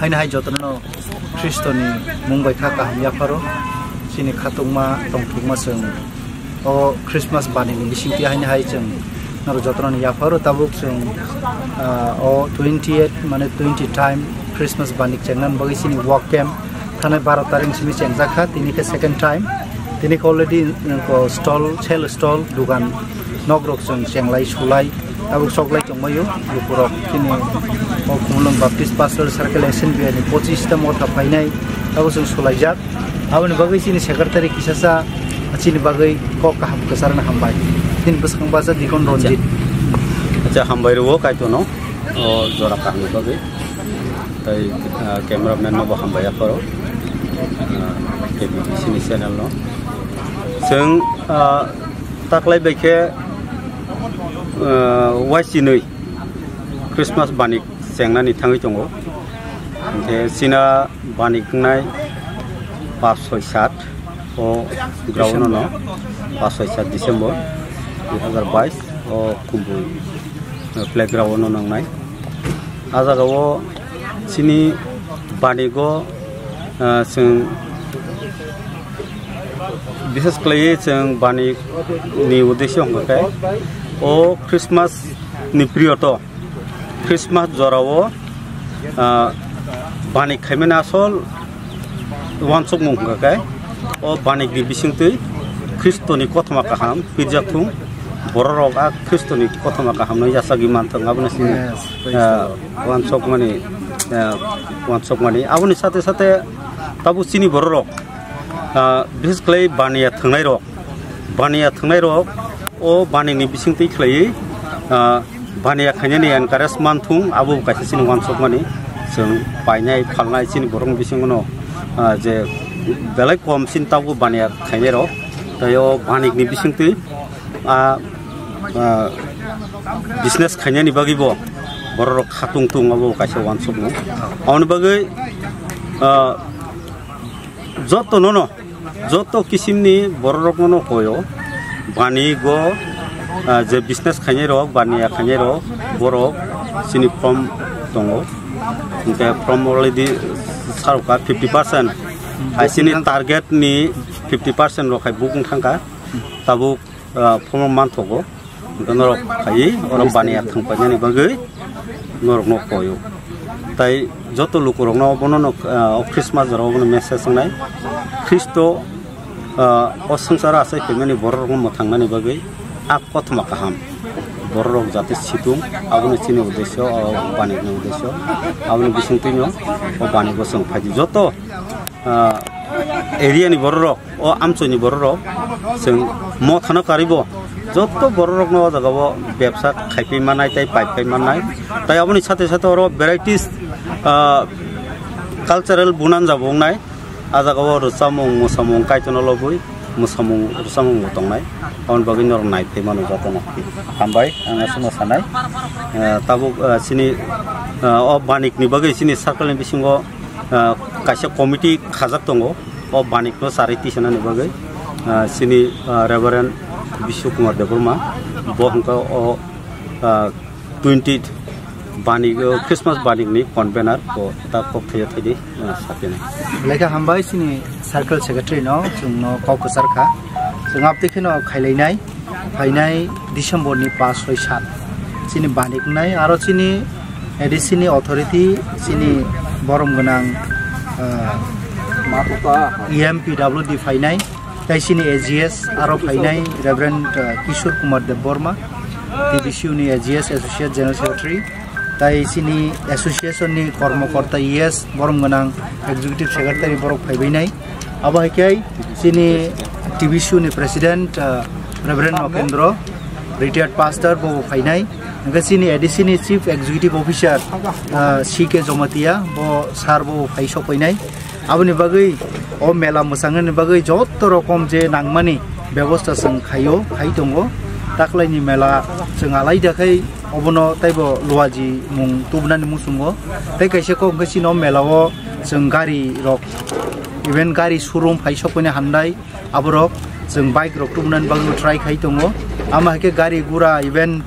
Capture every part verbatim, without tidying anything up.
Chini hai jotono Khristoni mung bai kha kaham yapharo. Chini khatungma tongthokma chwng o Christmas banini bisingtwi haini hai chwng norok jotono yapharo. Tabuk chwng, ah, o twenty eight mane twenty time Christmas bani chengnani bagwi chini walk camp thanai baro tarik simi chengjak kha, tini khe second time. Tini khe already, uh, stall, sale stall, dugan, nok rok chwng chenglai sulai, tabuk soklai tongbaio, lukurok chini o Khumulwng Baptist Pastoral Circle S N B A ni pochis ta motha phainai, tabuk chwng sulaijak. Aboni bagwi chini secretary kisasa chini bagwi kok kaham kwcharna hambai. Chini bwskango basa Dikon Ranjit. Acha, hambai rwo Kaitorno o jora kahamni bagwi. Tai, ah, cameraman no bo hambai apharo. Ah, K B B C ni channel no. Chwng, ah, taklai bai khe, ah, waisi nwi Christmas banik chengnani thangwi tongo. Hwnkhe china banik wngnai pas soi sat o ground no, pas soi sat December dui hazar bais o Kumbui, ah, playground no nangnai. Ah jaga o chini banigo, ah, chwng bishes khlaiwi chwng bani ni uddesho hwnkha khe o Christmas ni period o, Christmas jora o, ah, bani khaimani asol uansukmung hwnkha khe o banik ni bisingtwi Khristoni kothoma kaham pirjak thung, borok rok a Khristoni kothoma kaham no yachagwi manthok, aboni simi, Yes, praise the ah, Lord. Uansukmani, ah, uansukmani. Aboni sate sate tabuk chini borok rok, ah, bishes khlai baniya thwngnai rok, baniya thwngnai rok o bani ni bisingtwi khlaiwi, ah, baniya khainani encourage manthung, abo kaisa chini uansukmani. Chwng painai phalnai chini borok ni bisingo no, ah, je belai kom chini tabuk baniya khainai rok, tei o banik ni bisingtwi, ah, ah, business khainani bagwi bo borok rok khatung tung, abo kaisa uansukmung. Aboni bagwi, ah, joto nono, joto kisimni borok rok no koyo, bani go, ah, je business khainai rok, baniya khainai rok, borok chini form tongo, hwnkhe form already sarokha fifty percent, hai chini target ni fifty percent rok hai bukung thangkha, tabuk, ah, form manthogo. Hwnkhe norok phaiwi oro baniya thwng painani bagwi norokno koyo. Tai joto lukurokno bono no, ah, o Christmas jora bono message wngnai. Khristo, ah, o swngcharo achai phaimani bororokno mwthangnani bagwi a kothoma kaham bororok jate situng, aboni chini uddesyo, o banikni uddesyo, aboni bisingtwino o banigo chwng phaidi. Joto ah, area ni bororok, o amchoi ni bororok, chwng mothano karwi bo joto bororokno o jaga o bebsa khaipai mannai tei paipai mannai. Tai aboni sate sate oro varieties, ah, cultural bunanja bo wngnai. A jaga o rwchapmung, mwsamung, Kaitorno lobwi mwsamung, rwchapmung bo tongnai. Aboni bagwi norok naiphai mano jotono. Hambai, ang aswkno sanai. Ah, tabuk, ah, chini, ah, o banik ni bagwi chini circle ni bisingo ah, kaisa committee khajak tongo, o banikno charwi tisanani bagwi, ah, chini, ah, Reverend Bishu Kumar Debbarma, bo hwnkha o, ah, twenty banik, o Christmas banikni convener, bo ta kok thaio thaidi, ah, sapinai. Lekha hambai chini circle secretary no, chwngno kok kwchar kha, chwng abtwi kheno khailainai. Phainai December ni pas soi sat chini banik wngnai, aro chini A D C ni authority, chini borom gwnang, ah, E M P W D phainai, tei chini A G S aro phainai Reverend, ah, Kishore Kumar Debbarma, T B C U ni A G S Associate General Secretary, tai chini association ni kormokorta, yes, borom gwnang executive secretary borok phaibainai. Abo hai khe chini T B C U ni president, ah, Reverend Nokendro, retired pastor, bo phainai. Hingke chini A D C ni chief executive officer, ah, C K Jomatia, bo sir bo phai sokpainai. Aboni bagwi o mela mwsangni bagwi joto rokom je nangmani bebosta chwng khaio, khai tongo. Taklaini mela chwng alaida khai obono taibo luaji mung tubunani muchungo. Tei kaisa kok hwnkhe chini o mela o chwng gari rok, even gari showroom phai sokphaini handai, aborok chwng bike rok tubunani bagwi try khai tongo. Ama hai khe gari gura even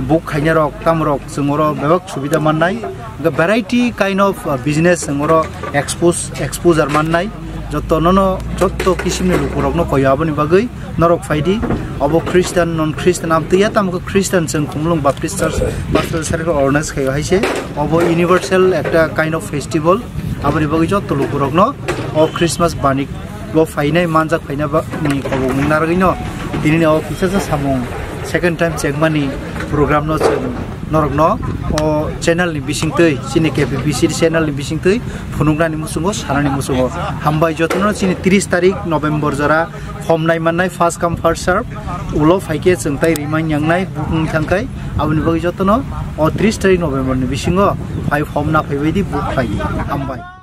book khainai rok, tamo rok chwng oro bebak subida mannai. The variety kind of, uh, business, ang oro expose, exposure mannai. Joto nono, joto kisimni lukurokno koyo, aboni bagwi norok phaidi. Obo Christian, non Christian, amtwi ya tamo khe Christian chwng Khumulwng Baptist Church Pastoral Circle organize khaio hai se. Obo universal ekta kind of festival, aboni bagwi joto lukurokno o Christmas bani o phainai manjak phaina ba ni khobok mung narwgwino tinini o kisa sa samung second time chekmani program no chwng norokno o channel ni bisingtwi, chini K P P C channel ni bisingtwi phunuknani muchungo, sanani muchungo. Hambai jotono chini tris tarik November jora form nai mannai, first come first serve, ulo phaikhe chwng tai rimang yangnai booking thangkai, aboni bagwi jotono o tris tarik November ni bisingo phai form na phaibaidi book khlai di. Hambai.